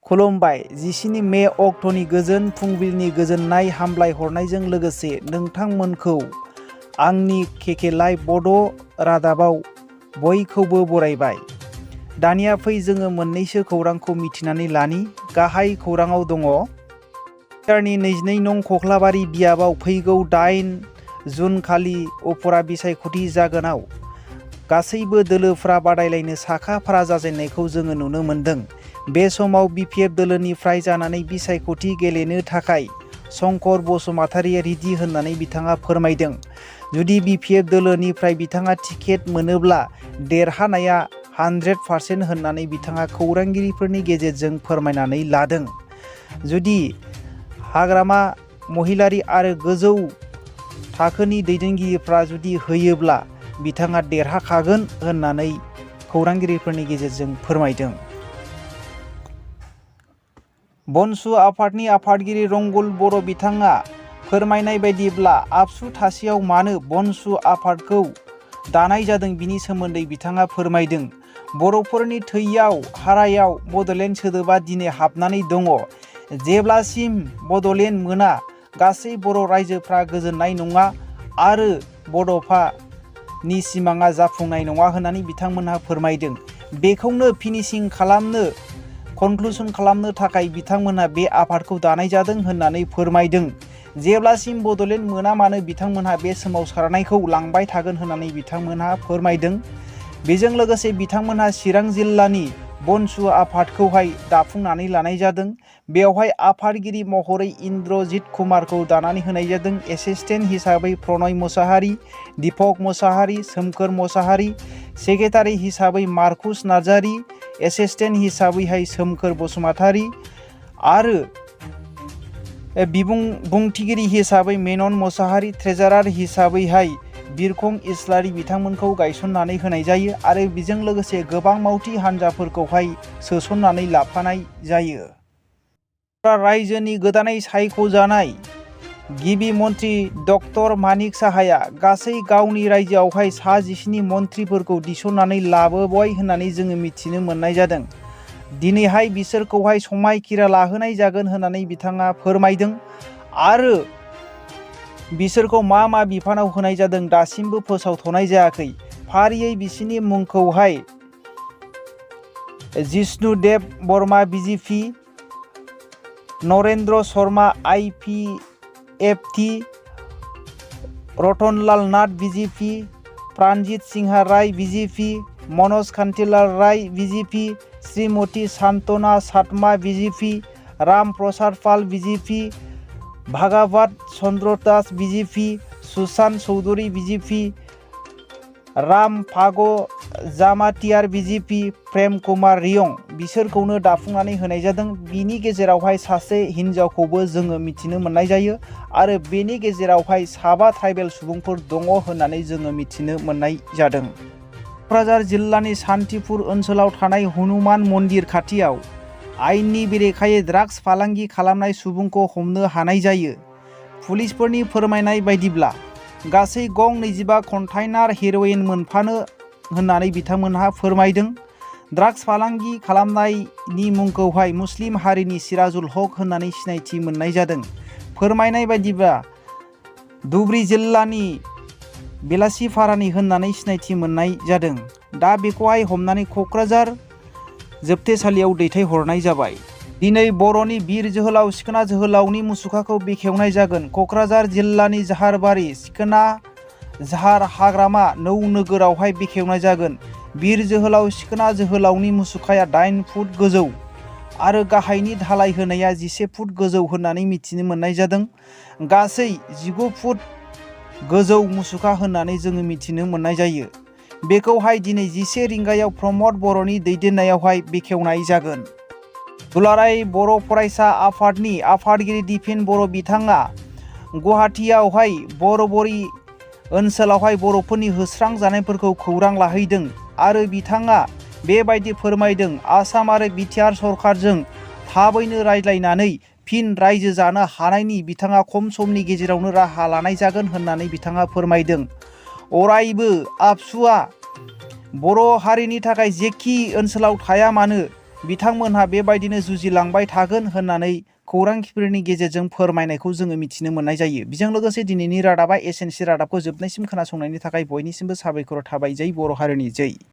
खुलुमबाय। 14 मे अक्ट'नि गोजोन फुंबिलिनि गोजोननाय हामलाय हरनायजों लोगोसे नोंथांमोनखौ आंनि केके लाइभ बड' रादाबाव बयखौबो बरायबाय। दानिया फै जोङो मोननैसो खौरांखौ मिथिनानै लानि। गाहाय खौराङाव दङ। बिटिआरनि 22 नं खख्लाबारि बियाबाव फैगौ 8 जुन खालि उफुरा बिसायख'थि जागोनाव गासैबो दोलोफ्रा बादायलायनो साखा-फारा जाजेननायखौ जोङो नुनो मोन्दों। बे समाव बिपिएफ दोलोनिफ्राय जानानै बिसायख'थि गेलेनो थाखाय शंकर बसुमतारिया रेडि होननानै बिथाङा फोरमायदों। जुदि बिपिएफ दोलोनिफ्राय बिथाङा टिकेट मोनोब्ला देरहानाया 100% होननानै बिथाङा खौरांगिरिफोरनि गेजेरजों फोरमायनानै लादों। जुदि हाग्रामा महिलारि आरो गोजौ थाखोनि दैदेनगिरिफ्रा जुदि होयोब्ला बिथाङा देरहाखागोन होननानै खौरांगिरिफोरनि गेजेरजों फोरमायदों। बनसु आफादनि आफादगिरि रंगुल बर' बिथाङा फोरमायनाय बायदिब्ला आबसु थासेयाव मानो बनसु आफादखौ दानाय जादों बिनि सोमोन्दै बिथाङा फोरमायदों। बर'फोरनि थैयाव हारायाव बड'लेण्ड सोदोबा दिनै हाबनानै दङ। जेब्लासिम बड'लेण्ड मोना गासै बर' रायजोफ्रा गोजोननाय नङा आरो बड'फानि सिमाङा जाफुंनाय नङा होननानै बिथांमोनहा फोरमायदों। बेखौनो फिनिशिं खालामनो कनक्लुसन खालामनो थाखाय बिथांमोनहा बे आफादखौ दानाय जादों होननानै फोरमायदों। जेब्लासिम बड'लेण्ड मोना मानो बिथांमोनहा बे सोमावसारनायखौ लांबाय थागोन होननानै बिथांमोनहा फोरमायदों। बेजों लोगोसे बिथांमोनहा चिरां जिल्लानि बनसु आफादखौहाय दाफुंनानै लानाय जादों। बेवहाय आफादगिरि महरै इन्द्रजित कुमारखौ दानानै होनाय जादों। एसिस्टेन्ट हिसाबै प्रनय मुसाहारि, दीपक मुसाहारि, सोमखोर मुसाहारि, सेक्रेटारि हिसाबै मार्कुस नार्जारि, एसिस्टेन्ट हिसाबैहाय सोमखोर बसुमतारि आरो बुंथिगिरि हिसाबै मेनन मुसाहारि, ट्रेजारार हिसाबैहाय बिरखं इस्लारि बिथांमोनखौ गायसननानै होनाय जायो आरो बेजों लोगोसे गोबां मावथि हान्जाफोरखौहाय सोसननानै लाफानाय जायो। रायजोनि गोदानै सायख'जानाय गिबि मन्त्रि डक्टर मानिक साहाया गासै गावनि रायजोआवहाय सा 17 मन्थ्रिफोरखौ थिसननानै लाबोबाय होननानै जोङो मिथिनो मोननाय जादों। दिनैहाय बिसोरखौहाय समायखिरा लाहोनाय जागोन होननानै बिथाङा फोरमायदों आरो बिसोरखौ मा मा बिफानाव होनाय जादों दासिमबो फोसावथ'नाय जायाखै। फारियै बिसिनि मुंखौहाय Jishnudev Barma BJP, Narendra Sharma IPFT, Ratanlal Nath BJP, Pranajit Singha Roy BJP, Manoj Kantilal Roy BJP, Shrimati Santana Satma BJP, Ram Prasad Paul BJP, Bhagwat Chandra Das BJP, Sushant Chowdhury BJP, Ram Phag Jamatia BJP, Prem Kumar रियं बिसोरखौनो दाफुंनानै होनाय जादों। बिनि गेजेरावहाय सासे हिनजावखौबो जोङो मिथिनो मोननाय जायो आरो बेनि गेजेरावहाय 7 ट्राइबेल सुबुंफोर दङ होननानै जोङो मिथिनो मोननाय जादों। क'क्राझार जिल्लानि सान्तिपुर ओनसोलाव थानाय हनुमान मन्दिर खाथियाव आयेननि बेरेखायै ड्राग्स फालांगि खालामनाय सुबुंखौ हमनो हानाय जायो। पुलिसफोरनि फोरमायनाय बायदिब्ला गासै गं 25 कन्टेनार हेर'इन मोनफानो होननानै बिथांमोनहा फोरमायदों। ड्राग्स फालांगि खालामनायनि मुंखौहाय मुस्लिम हारिनि सिराजुल हक होननानै सिनायथि मोननाय जादों। फोरमायनाय बायदिब्ला धुबरी जिल्लानि बेलासिपारानि होननानै सिनायथि मोननाय जादों। दा बेखौहाय हमनानै क'क्राझार जोबथेसालियाव दैथायहरनाय जाबाय। दिनै बर'नि बिर जोहोलाव सिखोना जोहोलावनि मुसुखाखौ बेखेवनाय जागोन। क'क्राझार जिल्लानि जाहारबारि सिखोना जाहार हाग्रामा नौनोगोरावहाय बेखेवनाय जागोन। बिर जोहोलाव सिखोना जोहोलावनि मुसुखाया 8 फुट गोजौ आरो गाहायनि धालाय होनाया 11 फुट गोजौ होननानै मिथिनो मोननाय जादों। गासै 19 फुट गोजौ मुसुखा होननानै जोङो मिथिनो मोननाय जायो। बेखौहाय दिनै 11 रिंगायाव प्रमद बर'नि दैदेननायावहाय बेखेवनाय जागोन। दुलाराय बर' फरायसा आफादनि आफादगिरि दिपेन बर' बिथाङा गुवाहाटीयावहाय बरबरी ओनसोलावहाय बर'फोरनि होस्रां जानायफोरखौ खौरां लाहैदों आरो बिथाङा बेबायदि फोरमायदों। आसाम आरो बिटिआर सरकारजों थाबैनो रायज्लायनानै फिन रायजो जानो हानायनि बिथाङा खम समनि गेजेरावनो राहा लानाय जागोन होननानै बिथाङा फोरमायदों। अरायबो आबसुआ बर' हारिनि थाखाय जेखि ओनसोलाव थाया मानो बिथांमोनहा बेबायदिनो जुजिलांबाय थागोन होननानै खौरांगिरिफोरनि गेजेरजों फोरमायनायखौ जोङो मिथिनो मोननाय जायो। बेजों लोगोसे दिनैनि रादाबा एसेनोसै। रादाबखौ जोबनायसिम खोनासंनायनि थाखाय बयनिसिमबो साबायखर थाबाय। जै बर' हारिनि जै।